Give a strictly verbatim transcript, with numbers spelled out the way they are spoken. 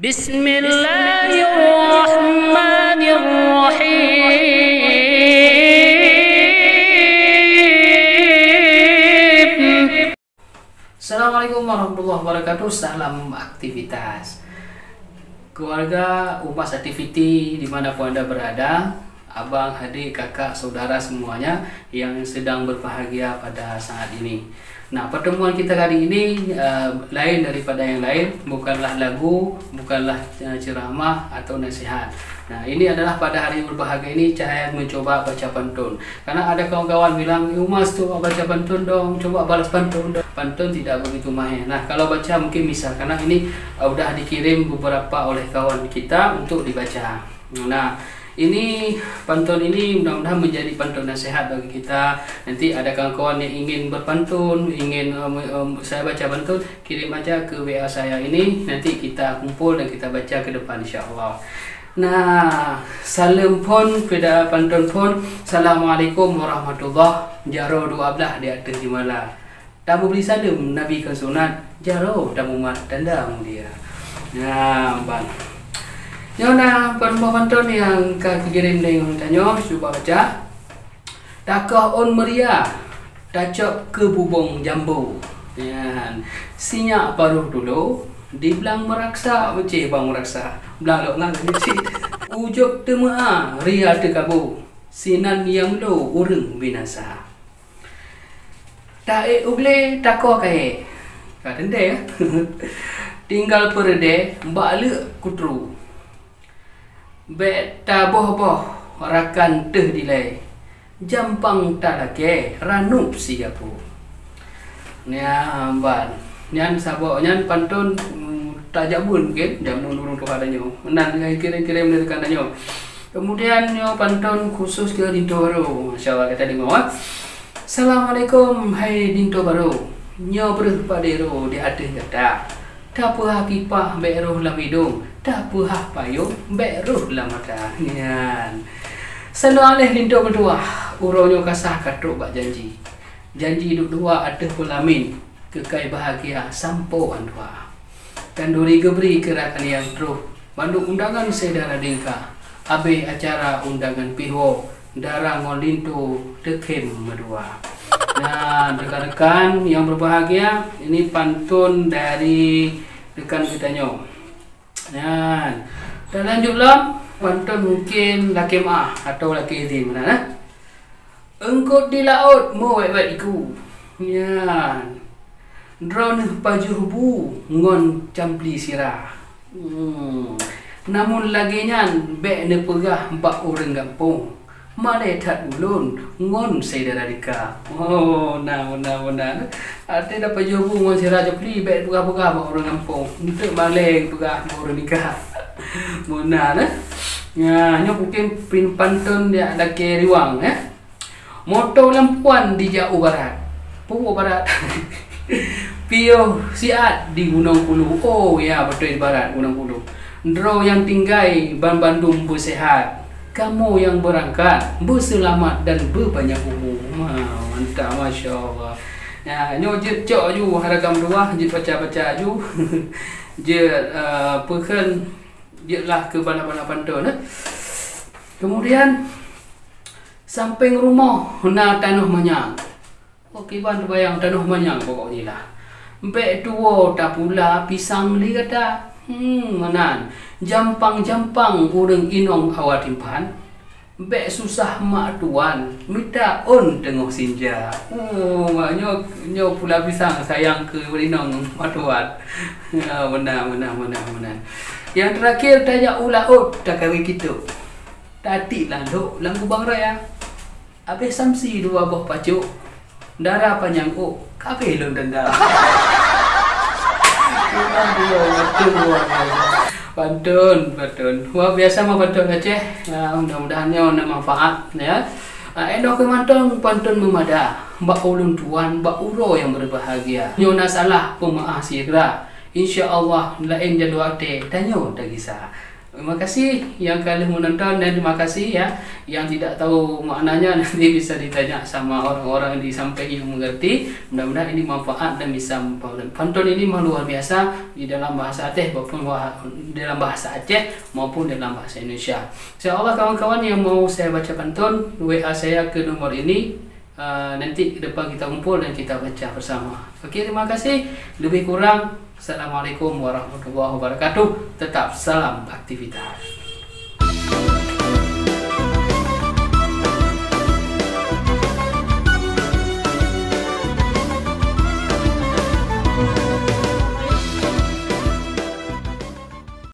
Bismillahirrahmanirrahim. Assalamualaikum warahmatullahi wabarakatuh. Salam aktivitas. Keluarga Umas Aktiviti di mana pun anda berada, abang, adik, kakak, saudara semuanya yang sedang berbahagia pada saat ini. Nah, pertemuan kita kali ini, eh, lain daripada yang lain, bukanlah lagu, bukanlah, eh, ceramah atau nasihat. Nah, ini adalah pada hari berbahagia ini saya mencoba baca pantun. Karena ada kawan-kawan bilang, "Eh, Umas, coba baca pantun dong, coba balas pantun dong." Pantun tidak begitu mahir. Nah, kalau baca mungkin bisa, karena ini, eh, udah dikirim beberapa oleh kawan kita untuk dibaca. Nah, ini pantun ini mudah-mudahan menjadi pantun nasihat bagi kita. Nanti ada kawan-kawan yang ingin berpantun, ingin, em, em, saya baca pantun, kirim aja ke W A saya ini. Nanti kita kumpul dan kita baca ke depan, insya Allah. Nah, saleuem phon, pida pantun phon. Assalamualaikum warahmatullahi. Jaroe dua blah di ateueh jeumala. Tameubri saleuem Nabi kon sunat, jaroe tamumat tanda mulia. Nah, ban. Nyoe na peurumoh pantun nyang ka geukirém lé tanyoe, cuba baca. Takoh ôn meuria, tacok keu bubông jambo. Nyan, sinyak paruh tulo, di blang meuraksa, ucé bang meuraksa, blang lok ngan cit. Ujok teumeu'a, ria teukabo, sinan nyang lo ureuëng binasa. Taék u glé takoh kayée. Ka teuntée, ya? Tinggai peureudée bak leuk kutru. Bék taboh-boh rakan teuh dilée. Jampang talakée ranup sigapu. Nyan ban. Nyan saboh nyan pantun, mm, tajameun mungken, jameun ureuëng tuha tanyoe. Meunan nyang kirém-kirém dari tanyoe. Kemudian nyoe pantun khusus keu linto barô. Masya Allah, kita dengar, ah. Assalamualaikum, hai linto barô. Nyoe breuh padero di ateueh gata. Tapeuhah kipah bék roh lam idong, tapeuhah payong bék roh lam mata. Nyan. Seunoe aléh linto meutuwah, uroe nyoe ka sah ka trok bak janji. Janji duek dua ateueh peulamin, keukai bahagia sampoe an dua. Khanduri geubri keu rakan nyang troh, bandum undangan syedara dingka. Abéh acara undangan pih woe, dara ngon linto teukhém meudua. Nah, rekan-rekan yang berbahagia, ini pantun dari rekan kita nyoe. Nyan, talanjut lom, pantun mungkin lakée meu'ah atau lakée idhin meunan, eh. Eungkot di laôt meuwét-wét iku. Nyan. Droeneuh pajoh bu ngon campli sira. Hmm. Namun lagée nyan bék neupeugah bak ureuëng gampông. Malée that ulôn ngon syedara dingka. Oh, na, na, na. Até na pajoh bu ngon sira campli bék peugah-peugah bak ureuëng gampông. Eunteuk malée peugah bak ureuëng dingka. Meunan, eh. Nah, nyoe mungkin pin-, pantun jak lakée riwang, eh. Moto lampuan dijak u barat. Peue u barat? Piôh siat di Gunong Kulu. Oh, ya, beutôi di barat Gunong Kulu. Droe nyang tinggai banbandum beuseuhat. Kamoe nyang beurangkat beuseulamat dan beupanjang umu. Ma, mantap, masya Allah. Ya, nyoe jeuet cok aju haragam dua, jeuet baca-baca aju. Jeuet, eh, peukheun, jeuetlah keu bana-bana pantun, eh. Kemudian, sampéng rumoh na tanoh manyang. Oh, kiban teubayang tanoh manyang pokok jih lah. Bék tuwoe tapula pisang lé gata. Hmm, meunan. Jampang-jampang ureuëng inong awai timphan. Bék susah mak tuan, mita ôn teungoh sinja. Oh, nyoe, nyoe pula pisang sayang keu ureuëng inong mak tuan. Ya, meunan, meunan, meunan, meunan. Nyang terakhir tajak u laôt takawé kitok. Tatiek lam lhok lam kubang raya. Abéh samsi dua boh pacok, dara panyang ôk, kabéh lôn denda. Memang dua betul luar biasa. Pantun, pantun. Luar biasa mah pantun Aceh. Ah, mudah-mudahan nyoe na manfaat, ya. Ah, inoe keu mantong pantun meumada bak ulôn tuan, bak uroe nyang berbahagia. Nyoe na salah, peumaáh sigra. Insya Allah, laén jalô até tanyoe tagisa. Terima kasih yang ka lheueh menonton dan terima kasih ya yang tidak tahu maknanya nanti bisa ditanya sama orang-orang di samping yang mengerti. Mudah-mudahan ini manfaat dan bisa membantu. Pantun ini memang luar biasa di dalam bahasa Aceh maupun dalam bahasa Aceh maupun dalam bahasa Indonesia. Insya Allah kawan-kawan yang mau saya baca pantun, W A saya ke nomor ini. Uh, nanti ke depan kita kumpul dan kita baca bersama. Okey, terima kasih. Lebih kurang, Assalamualaikum warahmatullahi wabarakatuh. Tetap salam aktivitas.